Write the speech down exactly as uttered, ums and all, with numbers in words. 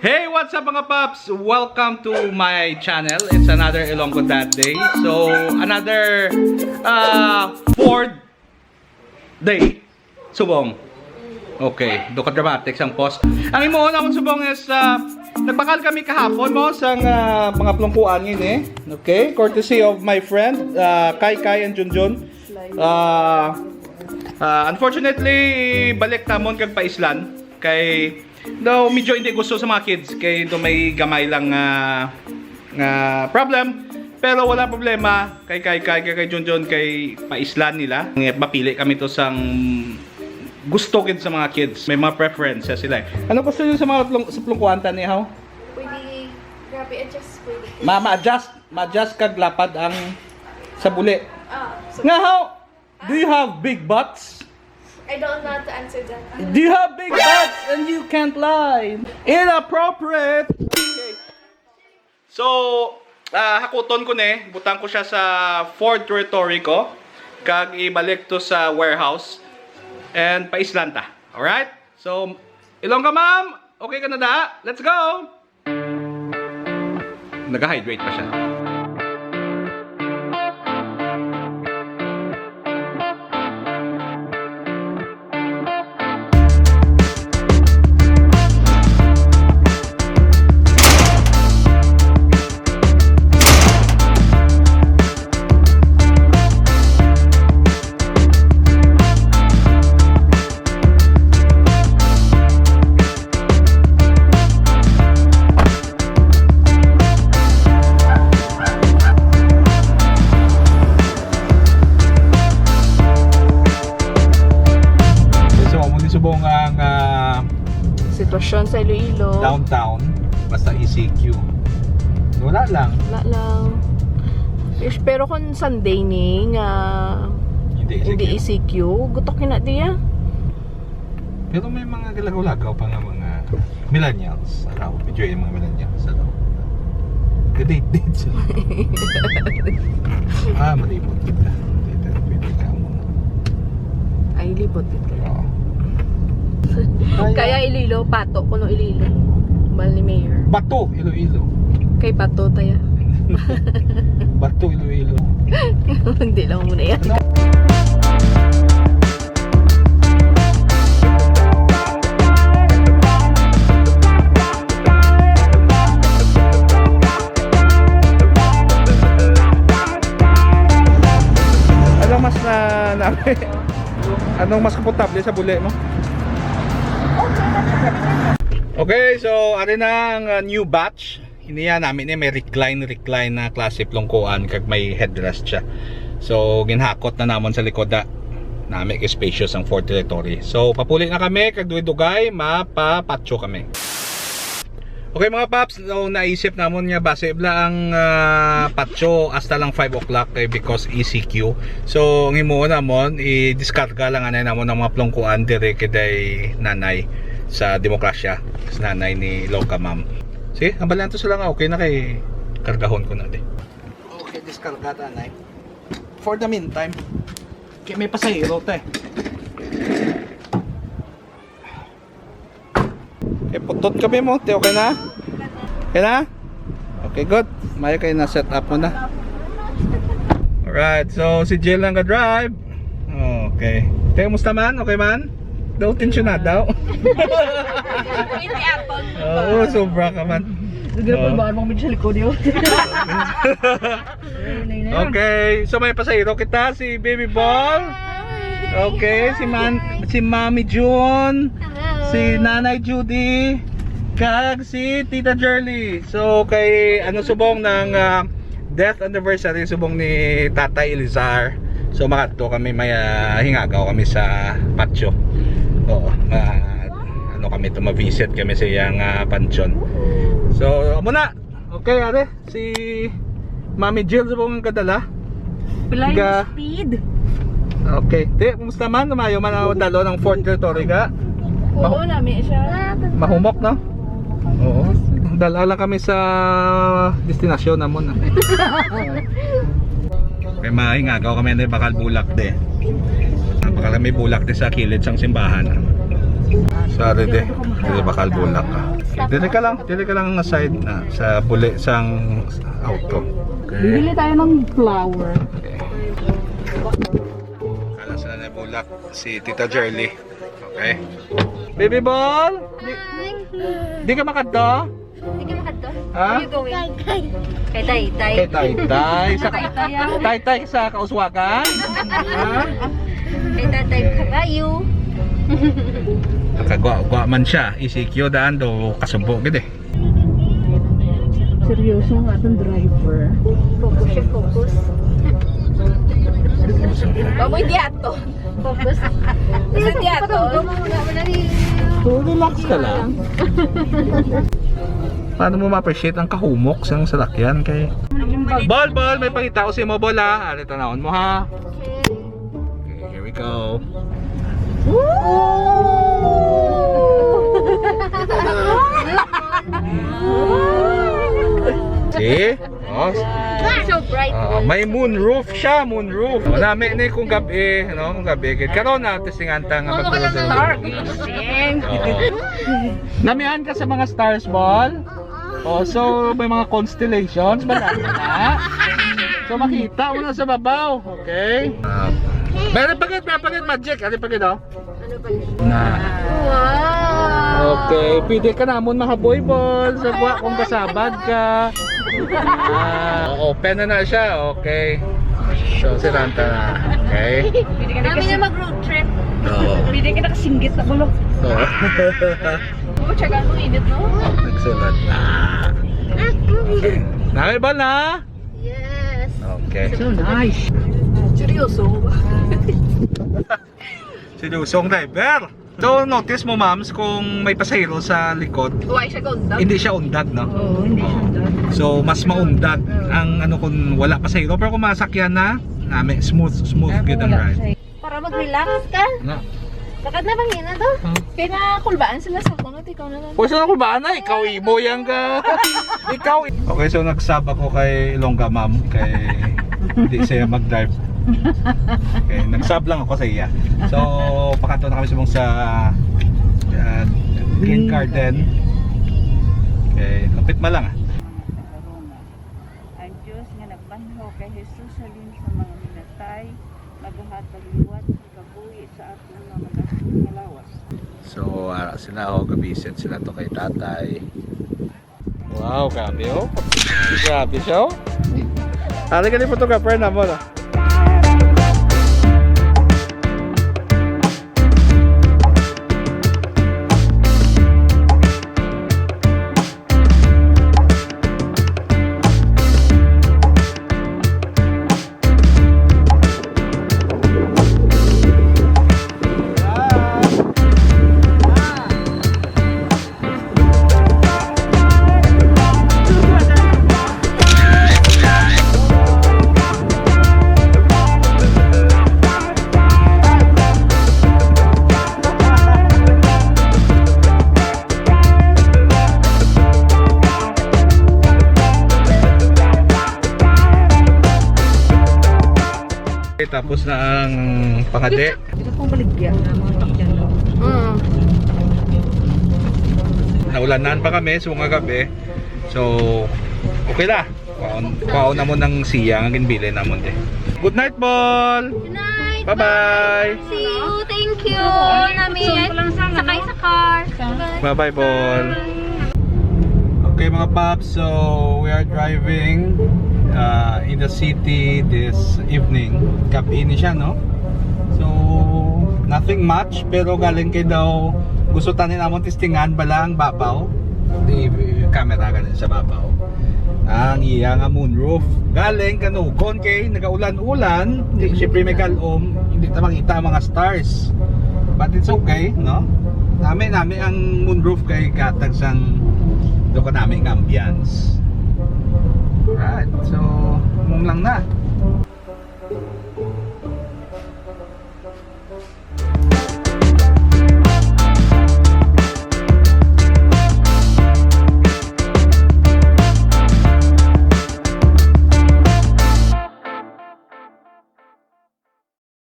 Hey, what's up, mga paps? Welcome to my channel. It's another Ilonggo That Day. So, another uh, fourth day. Subong. Okay, do ka dramatic sang post. Ang imuon akong subong is uh, nagbakal kami kahapon mo sang uh, mga plungkuan yun eh. Okay, courtesy of my friend uh, Kai Kai and Junjun. Uh, uh, unfortunately, balik tamon kag paislan kay daw medyo hindi gusto sa mga kids kay do may gamay lang nga nga problem. Pero wala problema kay kay kay kay, kay Junjun kay paislan nila. Mapili kami to sang gusto gid sa mga kids. May mga preferences sila. Eh. Ano gusto niyo sa mga plung, sa plungkuan ta ni haw? Pwede grabe adjust pwede. Ma ma-adjust, ma-adjust kag lapad ang sa buli. Ah, so, Nga haw, do you have big butts? I don't know how to answer that. Do you have big butts and you can't lie? Inappropriate. Okay. So, ah, hakuton ko ni, butang ko siya sa Ford Territory ko, kag ibalik to sa warehouse and paislan ta. Alright? So, Ilongga ma'am, okay ka na da? Let's go! Nag-hydrate pa siya. So, amo ni subong ang ah, Sitwasyon sa Iloilo. Downtown, basta E C Q. Wala lang. Wala lang. Yes, pero kung Sunday ni nga hindi E C Q, gutok na diya. Pero may mga galagaw-lagaw pa nga mga millennials. Araw, video yung mga millennials. Araw. Kadate-date sila. Ah, malibot kita. Dito, pwede ka mo. Ay, libot dito. Oo. Kaya Iloilo, pato kuno Iloilo. Bal ni Mayor. Bato, Iloilo. Kay pato taya. Bato, Iloilo. Hindi lang muna yan. Ano? Ano mas na, na Anong mas komportable sa buli mo? Okay, so ari na ang uh, new batch. Iniya namin ni may recline recline na klase plungkuan kag may headrest siya. So ginhakot na namon sa likod da. Nami kay spacious ang Ford Territory. So papuli na kami kag dugay-dugay mapapatyo kami. Okay mga paps, so naisip namon nga basi bla ang ah, patio hasta lang five o'clock kay because E C Q. So ang himuon namon i-diskarga lang anay namon ang mga plungkuan dire kay day nanay sa demokrasya, sa nanay ni Loka ma'am. Sige, ang balian to sila nga okay na kay kargahon ko na di. Okay, diskarga ta anay. For the meantime, kay may pasahero te. Iputot kami mo, ti okay na? Okay na? Okay, good. Mayo kay na set up mo na. Alright, so si Jill ang ga-drive. Okay. Te, musta man? Okay man? Daw tension na daw. Hindi ako. Oo, sobra ka man. Sige, oh. Pagbaon mong medyo likod yun. Okay, so may pasahero kita, si Baby Ball. Okay, si Man si Mami June, si Nanay Judy, kag si Tita Jerly. So kay ano subong ng ah, death anniversary subong ni Tatay Elizar. So makadto kami may ah, hingagaw kami sa patio. Oo, ma- ano kami to ma-visit kami sa iyang ah, pansyon. So amo na. Okay, are. Si Mami Jill sa pong kadala. Flying Ga- speed. Okay. Te, kumusta man? Mayo man ang dalo ng Ford Territory ka? Oo, Mahu- nami siya. Mahumok, no? Oo. Dala lang kami sa destinasyon namon. Kay maingagaw kami na bakal bulak de. Bakal kami bulak de sa kilid sang simbahan. Sorry, de. Dili bakal bulak ka. Okay, dili ka lang, dili ka lang nga side na sa buli sang auto. Okay. Bibili tayo ng flower. Okay. Kala sila na bulak si Tita Jerly. Okay. Baby Ball, di, di ka makadto? Di ka makadto? Ha? Where you going? Kay Taytay. Kay Taytay. Sa ka-, Taytay, ah. Taytay sa Kauswagan? Ha? Kay Tatay Kabayo. Nakagwa-gwa man siya. E C Q daan do kasubo gid eh. Seryoso nga atong driver. Focus siya, focus. Baboy diato. Focus. Sa diato. So, relax ka lang. Paano mo ma-appreciate ang kahumok sang salakyan kay Bol, Bol, may pangita ko sa imo, Bol, ha? Ari, tanawon mo, ha? Okay, here we go. See? Oh. So bright. Ah, may moonroof siya, moonroof. Oh, nami ni kung gabi, no? Kung gabi, kit karon na testingan ta nga pagtulog. Star gazing. Oo. Namian ka sa mga stars, Bol? Oh, so may mga constellations ba na? So makita mo na sa babaw, okay? Ah, meron pa gid, meron pa gid magic, ano pa gid, oh? Na. Wow! Okay, pwede ka namon mahaboy, Bol. Sa gwa kung kasabad ka. Ah, open na na siya, okay. So, siranta na. Okay? Pwede ka na Kami na kasi mag-road trip. Oo. Pwede ka nakasinggit na bulok. Oo. Oo, tsaga mo init, no? Nagsulat. Ah. Okay. Nami ba na? Yes. Okay. So nice. Seryoso. Seryoso ang driver. So, notice mo, ma'ams, kung may pasahero sa likod, Why siya kaundag? hindi siya undag, no? Oo, hindi siya undag. So, mas maundag ang ano kung wala pasahero. Pero kung masakyan na, nami, smooth, smooth, Ah, good ang wala ride. siya. Para mag-relax ka. Na. Lakad na bang yun na to? Huh? Kaya nakulbaan sila sa akong at ikaw na lang. Pwede na kulbaan na, ikaw imo yang ka. Ikaw. Okay, so nag-sub ako kay Ilongga, ma'am, kay hindi siya mag-drive. Okay, nag-sub lang ako sa iya. So, pakadto na kami sa mong sa, ah, Green Garden. Okay, lapit man lang, ah. Ang Dios nga nagbanhaw kay Jesus halin sa mga minatay, magahatag liwat sa kabuhi sa aton mga nagahapon nga lawas. So, ah, sila, oh, gabisit sila to kay tatay. Wow, grabe, oh. Grabe siya, oh. Ano ka ni photographer na mo, no? Okay, tapos na ang pangadi. Ito pong baligya na mga takyan, no? Mm. Naulanan pa kami, so nga gabi. So, okay na. Kwaon, kwaon namon ang siya nga ginbilin namon, te. Good night, Bol! Good night! Bye-bye! See you! Thank you! Nami, sakay sa car! Bye-bye, Bol! Okay, mga paps, so we are driving, uh, in the city this evening. Gabi ni siya, no? So, nothing much, pero galing kay daw gusto tani namon testingan bala ang babaw. Di camera galing sa babaw. Ang iya nga moonroof. Galing Kanugon kay nagaulan-ulan. Di, syempre may kalom. Hindi ta makita ang mga stars. But it's okay, no? Nami, nami ang moonroof kay gatag sang do ka nami nga ambience. Right. So, mum lang na.